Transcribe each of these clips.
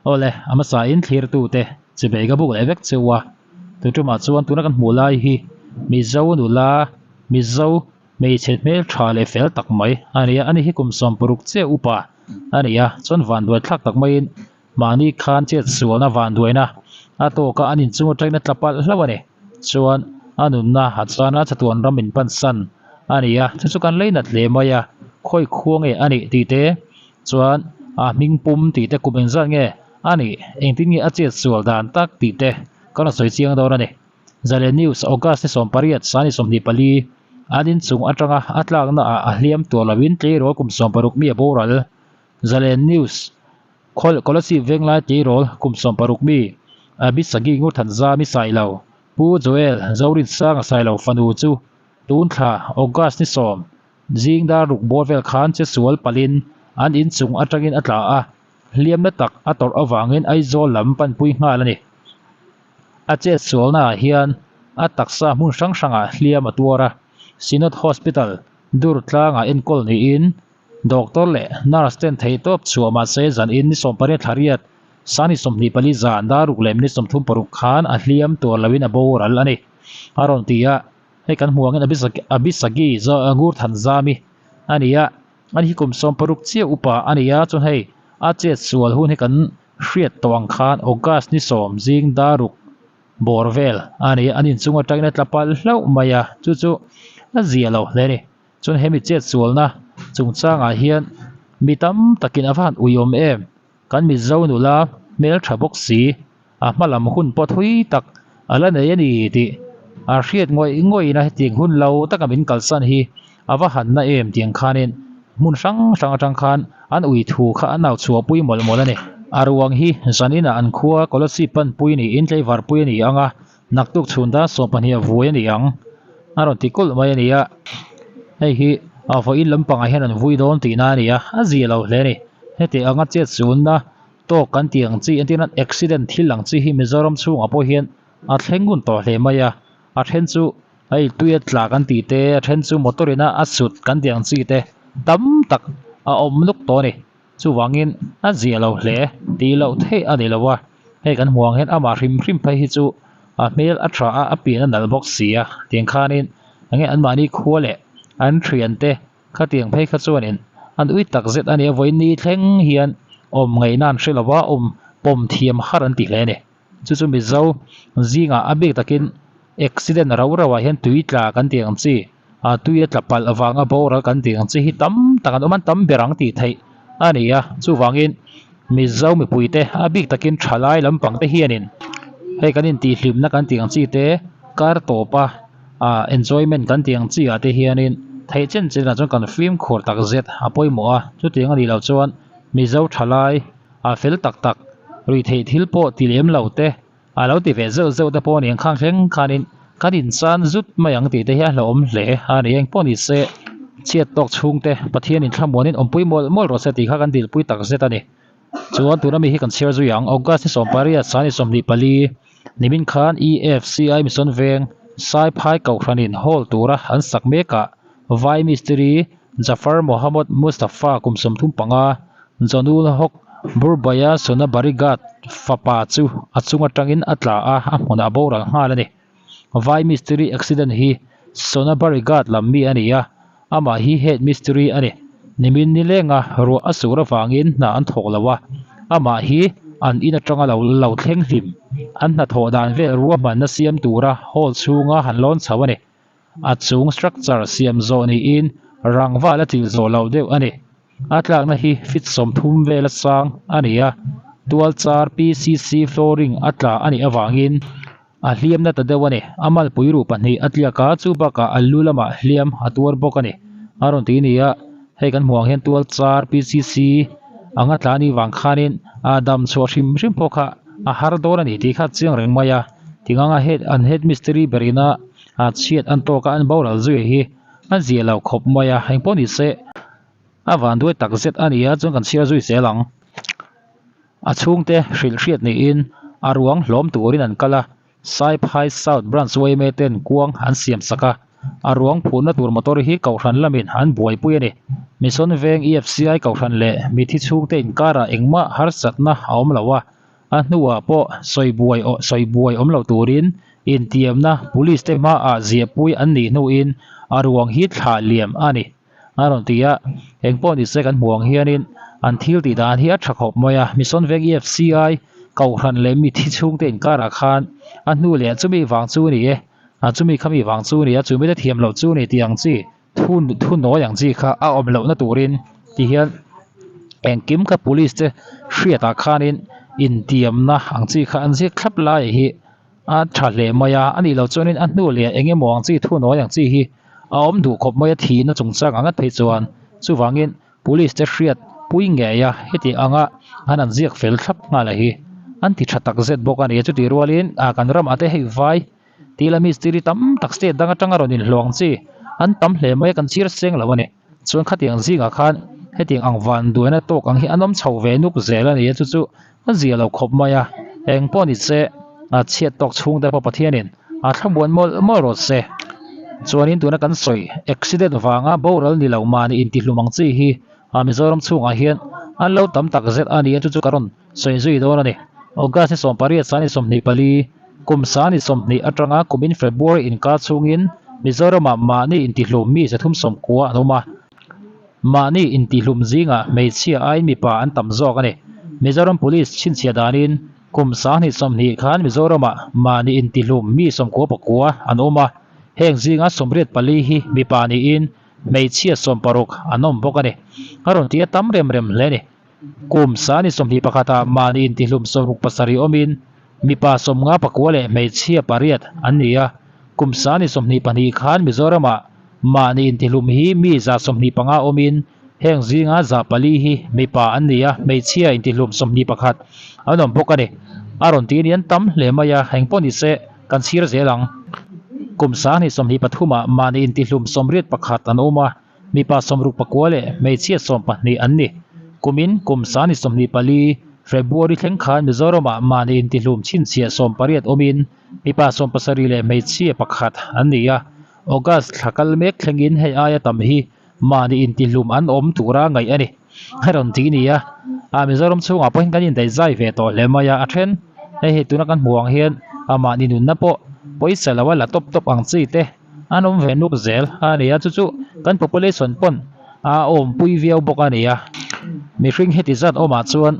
Awle, a hmasa in thlirtute chibei ka buk leh vek cheu a, tu tumah chuan tuna kan hmuh lai hi Mizo nula, Mizo hmeichhe hmel tha leh fel tak mai a ni a, ani hi kum 60 chiah upa a ni a, chuan vanduai thlak tak maiin mahni khan chet sualna vanduaina a tawk a, an inchung atangin a tla palh hlauh a ni. Chuan a nunna a chana chatuan ram in pansan a ni a, chu chu kan leinat hle mai a, khawi khua nge a nih tih te chuan a hming pum tih te kum engzat nge a nih, engtin nge a chet sual dan tak tih te ka rawn sawi chiang dawn a ni. Zalen News, August ni 18, Sani 24, an inchung atanga a tlakna ah a hliam tuar lovin tleirawl kum 60 mi a boral. Zalen News, Khawl Kolasib Venglai tleirawl kum 60 mi Abisagi Ngurthanzami Sailo, Pu Joel Zorinsanga Sailo fanu chu tun thla August ni 10, Zing dar ruk bawr vel khan che sual palhin an inchung atangin a tla a, hliamna tak a tawrh avangin Aizawl lam panpui nghal a ni. A chet sualnaah hian a taksa hmun hrang hrangah hliam a tuar a, Synod Hospital dur tlangah enkawl niin Doctor leh Nurse ten theihtawp chhuah mahse zanin ni 18 thla riat, Sani 24 zan dar ruk leh minute 36 khan a hliam tuar loin a boral a ni, a rawn ti a. Hei kan hmuh angin Abisagi Ngurthanzami a ni a, ani hi kum 60 chiah upa a ni a, chuan hei a chet sual hun hi kan hriat tawh ang khan August ni 10 zing dar ruk bawr vel a ni a, an inchung atangin a tla palh hlauh mai a, chu chu a zia lo hle a ni. Chuan hemi chet sualna chungchangah hian mi tam takin a va han uiawm em? Kan Mizo nula hmeltha bawk si, a hma lam hun pawh thui tak a la nei a ni tih a hriat ngawih ngawih in a hetiang hun lo taka min kalsan hi a va han na em tiang khanin hmun hrang hrang atang khan an ui thu kha an au chhuahpui mawlh mawlh a ni. A ruang hi zaninah an khua Kolasib panpui niin tlaivarpui a ni ang a, naktuk chhun dan 12 a vui a ni ang a rawn ti kulh mai a ni a, hei hi a vawiin lampangah hian an vui dawn tihna a ni a, a zia lo hle a ni. Heti anga chet chunna tawk kan tih ang chi entir nan accident thil ang chi hi Mizoram chhungah pawh hian a thleng ngun tawh hle mai a, a then chu hei tui a tla kan tih te, a then chu motor ina a sut kan tih ang chi te tam tak a awm nuk tawh a ni. Chuvangin a zia lo hle tih loh theih a ni lo a, hei kan hmuh ang hian amah hrim hrim phei hi chu a hmel a tha a, a pian a nalh bawk si a, tiang khanin enge anmahni khua leh an thiante khatiang phei kha chuanin an ui tak zet a ni a, vawiin ni thleng hian awm ngaihna an hre lo va, awm pawm thiam har an ti hle a ni. Chu chu Mizo zingah a bik takin accident rau rauah hian tui tla kan tih ang chi, a tui a tla palh vanga boral kan tih ang chi hi tam tak an awm a, an tam ber ang tih theih a ni a. Chuvangin Mizo mipuite a bik takin thalai lampang te hianin hei kan intihhlimna kan tih ang chi te kar tawpa ah enjoyment kan tih ang chi ah te hianin theih chen chenah chuan kan fimkhur tak zet a pawimawh a, chutiang a nih loh chuan Mizo thalai a fel tak tak ruihtheih thil pawh ti lem lo te a lo ti ve zeuh zeuh te pawh a ni ang khang thleng khanin kan inchan zut mai ang tih te hi a hlauhawm hle a ni engpawh ni se chhiat tawk chhung te Pathian in thlamuanin awmpui mawlh mawlh rawh se tih kha kan dilpui tak zet a ni chuan tuna mi hi kan chhiar zui ang August ni 18 sani 24 nimin khan EFCI Mission Veng Saiphai Kohhranin hall tura an sak mekah Vai Mistiri Jafar Mohammad Mustafa kum 35 Jonul Hawk Burbaya Sonabarigat fapa chu a chung atangin a tla a, a hmunah a boral nghal a ni. Vai mistiri accident hi Sonabarigat lam mi a ni a, amah hi head mistiri a ni. Nimin ni lenga ruah a sur avangin hna an thawk lo a, amah hi an in atanga lo lo thleng hlim. An hnathawh dan vel ruahmanna siam tura hall chhunga han lawn chho a ni. A chung structure siam zawh niin rangva la chilh zawh loh deuh a ni. A tlakna hi feet 30 vela sang a ni a, tual char PCC flooring a tla a nih avangin a hliam na ta deuh a ni. A malpui ruh pahnih a tliak a, chu bakah a lu lamah hliam a tuar bawk a ni. A rawn ti ni a, hei kan hmuh ang hian tual char PCC anga tla a nih vang khanin a dam chhuah hrim hrim pawh kha a har dawn a ni tih kha a chiang reng mai a. Tingang a head an head mistiri berin a a chhiat an tawk a an boral zui hi a zia lo khawp mai a engpawh ni se a van duai tak zet a ni a chuan kan chhiar zui zel ang a chhungte hrilh hriat niin a ruang hlawm turin an kal a Saiphai South Branch yma ten kuang an siam sak a a ruang phurna tur motor hi kohhran lamin an buaipui a ni Mission Veng EFCI kohhran leh mithi chhungte inkarah engmah harsatna a awm lo a. A hnuah pawh sawi buai sawi buai awm lo turin intiamna police te hmaah ziahpui an nih hnuin a ruang hi thlah liam a ni. A rawn ti a, engpawh ni se kan hmuh ang hianin an thil tih dan hi a tha khawp mai a, Mission Veng EFCI kohhran leh mi thi chhungte inkarah khan a hnu leh chumi vang chu a ni e, a chumi khami vang chu a ni a, chumi te thiam loh chu a ni tih ang chi thu thu nawi ang chi kha a awm lohna turin ti hian engkim kha police te hriatah khanin intiamna ang chi kha an ziak thlap lai hi a tha hle mai a, a nih loh chuanin a hnu leh eng emaw ang chi thu nawi ang chi hi a awm duh khawp mai a thihna chungchang ang nghat phei chuan chuvangin police te hriat pui ngei a heti anga an han ziak fel thlap nghal a hi an ti tha tak zet bawk a ni a chutih rualin ah kan ramah te hei vai tih la mistiri tam tak state dang atanga rawn inhlawh ang chi an tam hle mai a kan chhir seng lo a ni chuan khatiang zingah khan hetiang ang van duaina tawk ang hi an awm chho ve nuk zel a ni a chu chu a zia lo khawp mai a eng pawh ni se a chhiat tawk chhung te pawh Pathianin a thlamuan mawlh mawlh rawh se chuanin tuna kan sawi accident vanga boral ni lo mahni intihlum ang chi hi a Mizoram chhungah hian an lo tam tak zet a ni a chu chu ka rawn sawi zui dawn a ni. August ni 18 sani 24, kum sani 20 atanga kumin February inkar chhungin Mizoramah mahni intihlum mi 390 an awm a. Mahni intihlum zingah hmeichhia aiin mipa an tam zawk a ni. Mizoram Police chhinchhiah danin kum sani 20 khan Mizoramah mahni intihlum mi 99 an awm a. Heng zinga 84 hi mipa niin hmeichhia 60 an awm bawk a ni. A rawn ti a tam rem rem hle a ni. Kum sani 21 ah mahni intihlum 67 awmin mipa 59 leh hmeichhia pariat an ni a. Kum sani 22 khan Mizoramah mahni intihlum hi mi 125 awmin heng zinga 4 hi mipa an ni a, hmeichhia intihlum 21 an awm bawk a ni. A rawn ti ni an tam hle mai a, engpawh ni se kan chhir zel ang. Kum sani 23 ah mahni intihlum 81 an awm a. Mipa 64 leh hmeichhia 12 an ni. Kumin kum sani 24, February thleng khan Mizoramah mahni intihlum chhinchhiah 18 awmin mipa 70 leh hmeichhia pakhat an ni a. August thla kal mek thlengin hei aia tam hi mahni intihlum an awm tura ngaih a ni. A rawn ti ni a, a Mizoram chhungah pawhin kan indaihzai ve tawh hle mai a, a then hei hei tuna kan hmuh ang hian mahni nunna pawh pawisa lo a la tawp tawp ang chi te An awm ve nuk zel a ni a, chu chu kan population pawn a awmpui viau bawk a ni a. Mihring heti zat awmah chuan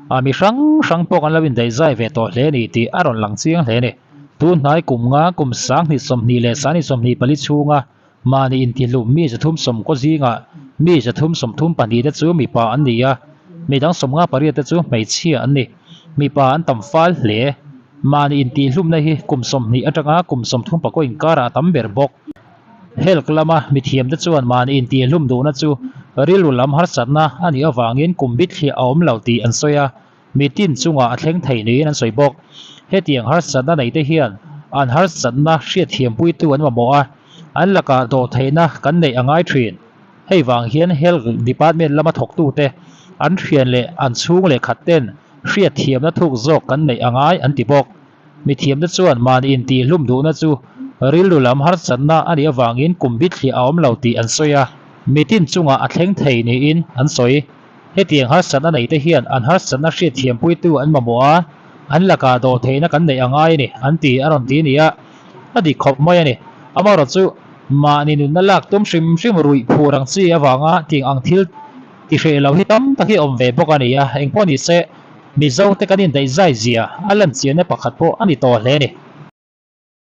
a mi hrang hrang pawh kan lo indaihzai ve tawh hle a ni tih a rawn lang chiang hle a ni. Tun hnai kum nga kum 2020 leh 2024 chhunga mahni intihlum mi 390 zingah mi 334 te chu mipa an ni a, midang 58 te chu hmeichhia an ni. Mipa an tam fal hle. Mahni intihhlumna hi kum 20 atanga kum 34 inkarah a tam ber bawk. Helk lama mithiamte chuan mahni intihhlum duhna chu rilru lam harsatna a nih avangin kum bithliah a awm lo tih an sawi a, mitin chungah a thleng thei niin an sawi bawk. Hetiang harsatna neite hian an harsatna hriatthiampuitu an mamawh a, an lakah dawhtheihna kan neih a ngai thin. Hei vang hian Health Department lama thawktute an thian leh an chhung leh khat ten hriatthiamna thuk zawk kan neih a ngai an ti bawk. Mithiamte chuan mahni intihhlum duhna chu rilru lam harsatna a nih avangin kum bithliah a awm lo tih an sawi a, mitin chungah a thleng thei niin an sawi. Hetiang harsatna neite hian an harsatna hriatthiampuitu an mamawh a, an lakah dawhtheihna kan neih a ngai a ni an ti a rawn ti a ni a, a dik khawp mai a ni. Amaherawhchu mahni nunna lak tum hrim hrim ruih phur ang chi avanga ting ang thil Ti hreh lo hi tam tak hi awm ve bawk a ni a, engpawh ni se Mizo te kan indaihzai zia a lan chianna pakhat pawh a ni tawh hle a ni.